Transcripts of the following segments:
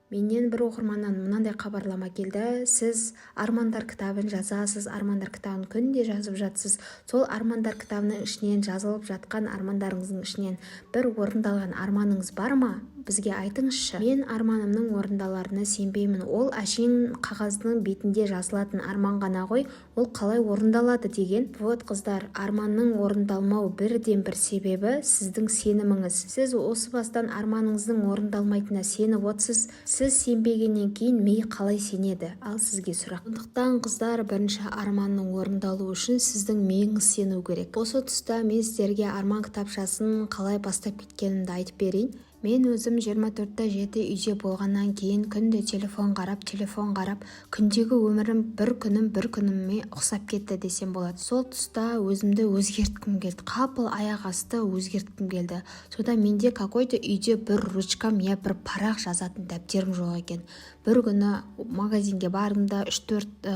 Менен бір оқырманнан мынандай хабарлама келді: «Сіз армандар кітабын жазасыз, армандар кітабын күнде жазып жатсыз. Сол армандар кітабының ішінен, жазылып жатқан армандарыңыздың ішінен бір орындалған арманыңыз бар ма? Бізге айтыңызшы». Мен арманымның орындаларына сенбеймін. Ол әшейін қағаздың бетінде жазылатын арман ғана ғой, ол қалай орындалады деген. Вот, қыздар, арманның орындалмау бірден бір себебі – сіздің сеніміңіз. Сіз осы бастан арманыңыздың орындалмайтынына сеніп отырсыз. Сіз сенбегеннен кейін ми қалай сенеді? Ал сізге сұрақ. Сондықтан, қыздар, бірінші арманның орындалуы үшін сіздің миыңыз сену керек. Осы тұста мен сіздерге арман кітапшасын қалай бастап кеткенімді айтып берейін. Мен өзім 24-те 7 үйде болғаннан кейін күнде телефон қарап, телефон қарап, күндегі өмірім бір күнім бір күніме ұқсап кетті десем болады. Сол тұста өзімді өзгерткім келді, қапыл аяқ асты өзгерткім келді. Содан менде какой-то үйде бір ручкам я бір парақ, жазатын дәптерім жоқ екен. Бір күні магазинге бардым да, үш төрт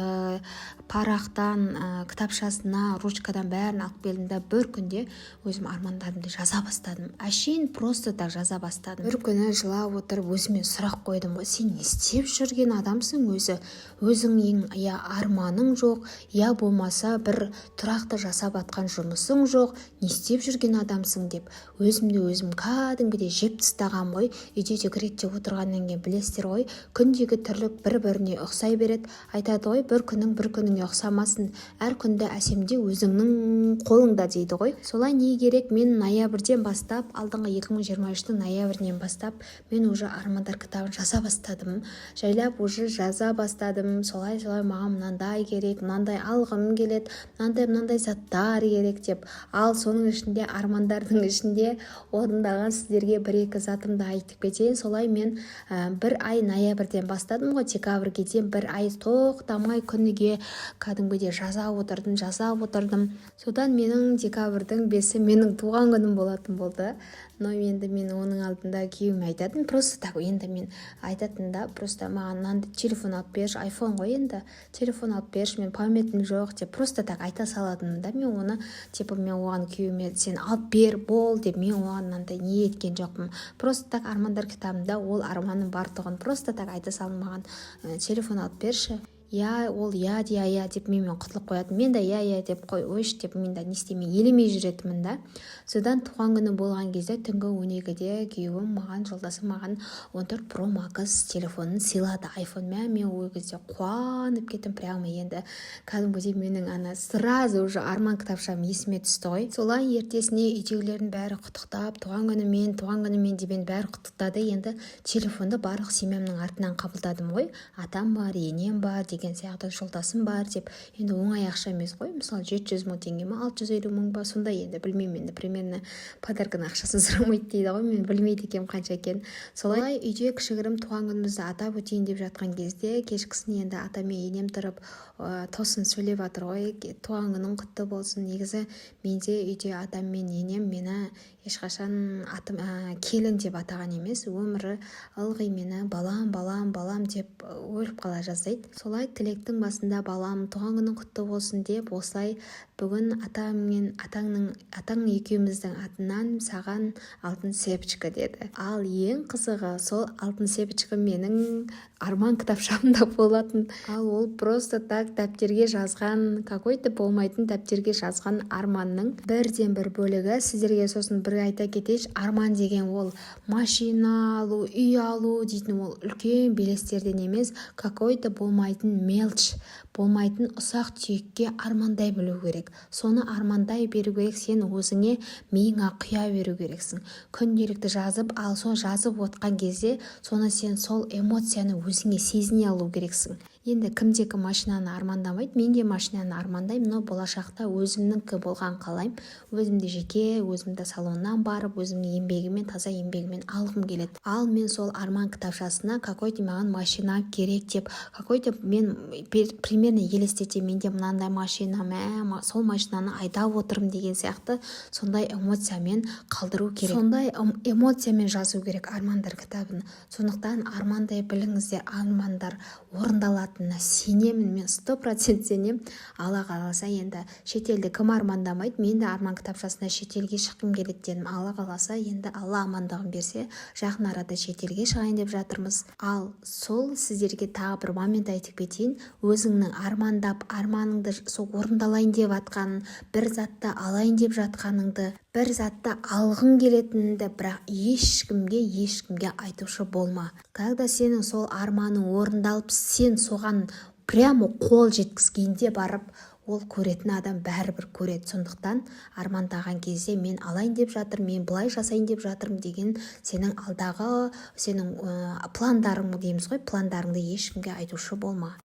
парақтан, кітапшасына, ручкадан бәрін алып келдім да, бір күнде өзім армандарымды жаза бастадым. Әшейін, просто так жаза бастадым. Бір күні жылап отырып өзіме сұрақ қойдым ғой: «Сен не істеп жүрген адамсың өзі? Өзіңнің я арманың жоқ, я болмаса бір тұрақты жасап жатқан жұмысың жоқ, не істеп жүрген адамсың?» – деп өзімді өзім кәдімгідей жеп тастағанмын ғой. Үйде декретте отырғаннан кейін, білесіздер ғой, күндегі тірлік бір біріне ұқсай береді. Айтады ғой, бір күнің бір күніңе ұқсамасын, әр күнді әсемдеу өзіңнің қолыңда дейді ғой. Солай, не керек, мен ноябрьден бастап, алдыңғы 2023-тің ноябрінен бастап мен уже армандар кітабын жаза бастадым, жайлап уже жаза бастадым. Солай, солай, маған мынандай керек, мынандай алғым келеді, мынандай, мынандай заттар керек деп. Ал соның ішінде, армандардың ішінде орындалған сіздерге бір екі затымды айтып кетейін. Солай, мен бір ай ноябрьден бастадым ғой, декабрьге дейін бір ай тоқтамай күніге кәдімгідей жаза отырдым, жаза отырдым. Содан менің декабрьдің 5-і менің туған күнім болатын болды. Но енді мен оның алдында күйеуіме айтатын, просто так енді мен айтатын да, просто «Маған мынандай телефон алып берші, айфон ғой енді, телефон алып берші, мен памятім жоқ» деп просто так айта салатынмын да. Мен оны типа, мен оған, күйеуіме «Сен алып бер, бол» деп, мен оған мынандай не еткен жоқпын. Просто так армандар кітабында ол арманым бар тұғын просто так айта салдым: «Маған телефон алып берші». Иә, ол «Иә, иә, иә» деп менімен құтылып қоятын. Мен де «Иә, иә» деп, «Қой, қойшы» деп, мен де не істемей, елемей жүретінмін да. Содан туған күні болған кезде түнгі 12-де күйеуім маған, жолдасым маған 14 Pro Max телефонын сыйлады, айфон. Мә, мен ол кезде қуанып кеттім прямо. Енді кәдімгідей менің ана сразу уже арман кітапшам есіме түсті ғой. Солай, ертесіне үйдегілердің бәрі құттықтап, «Туған күнімен, туған күнімен» деп енді бәрі құттықтады. Енді телефонды барлық семьямның артынан қабылдадым ғой: атам бар, енем бар деген сияқты, жолдасым бар деп. Енді оңай ақша емес қой, мысалы, 700 000 теңге ма, 650 000 ба, сондай енді, білмеймін енді примерно. Подарканың ақшасын сұрамайды дейді ғой, мен білмейді екенмін қанша екенін. Солай, үйде кішігірім туған күнімізді атап өтейін деп жатқан кезде, кешкісін енді атам мен енем тұрып, тосын сөйлеп жатыр ғой: «Туған күнің құтты болсын». Негізі менде үйде атам мен енем мені ешқашан атым, келін деп атаған емес, өмірі ылғи мені «Балам, балам, балам» деп өліп қала жаздайды. Солай, тілектің басында «Балам, туған күнің құтты болсын» деп, осылай «Бүгін атам мен атаңның, атаң екеуміздің атынан саған алтын цепочка» деді. Ал ең қызығы, сол алтын цепочка менің арман кітапшамда болатын. Ал ол просто так дәптерге жазған, какой-то болмайтын дәптерге жазған арманның бірден бір бөлігі. Сіздерге сосын бір айта кетейінші: арман деген ол машина алу, үй алу дейтін ол үлкен белестерден емес, какой-то болмайтын мелочь, болмайтын ұсақ түйекке армандай білу керек, соны армандай беру керек. Сен өзіңе, миыңа құя беру керексің күнделікті жазып. Ал сол жазып отқан кезде соны сен, сол эмоцияны өзіңе сезіне алу керексің. Енді кімде кім машинаны армандамайды? Мен де машинаны армандаймын, но болашақта өзімнікі болған қалаймын. Өзімді жеке, өзімді салоннан барып, өзімнің еңбегіммен, таза еңбегіммен алғым келеді. Ал мен сол арман кітапшасына какой-то маған машина керек деп, какой-то мен примерно елестетемін: менде мынандай машина, мә, сол машинаны айдап отырмын деген сияқты. Сондай эмоциямен қалдыру керек, сондай эмоциямен жазу керек армандар кітабын. Сондықтан армандай біліңіздер, армандар орындалады. орындалатынына сенемін, мен 100% сенемін. Алла қаласа, енді шетелді кім армандамайды? Мен де арман кітапшасына шетелге шыққым келеді дедім. Алла қаласа, енді Алла амандығын берсе, жақын арада шетелге шығайын деп жатырмыз. Ал сол сіздерге тағы бір момент айтып кетейін. Өзіңнің армандап, арманыңды сол орындалайын деп жатқанын, бір затты алайын деп жатқаныңды, бір затты алғың келетініңді, бірақ ешкімге, ешкімге айтушы болма. Когда сенің сол арманың орындалып, сен соған прямо қол жеткізгенде барып, ол көретін адам бәрібір көреді. Сондықтан армандаған кезде мен алайын деп жатырмын, мен былай жасайын деп жатырмын деген сенің алдағы сенің пландарың дейміз ғой, пландарыңды ешкімге айтушы болма.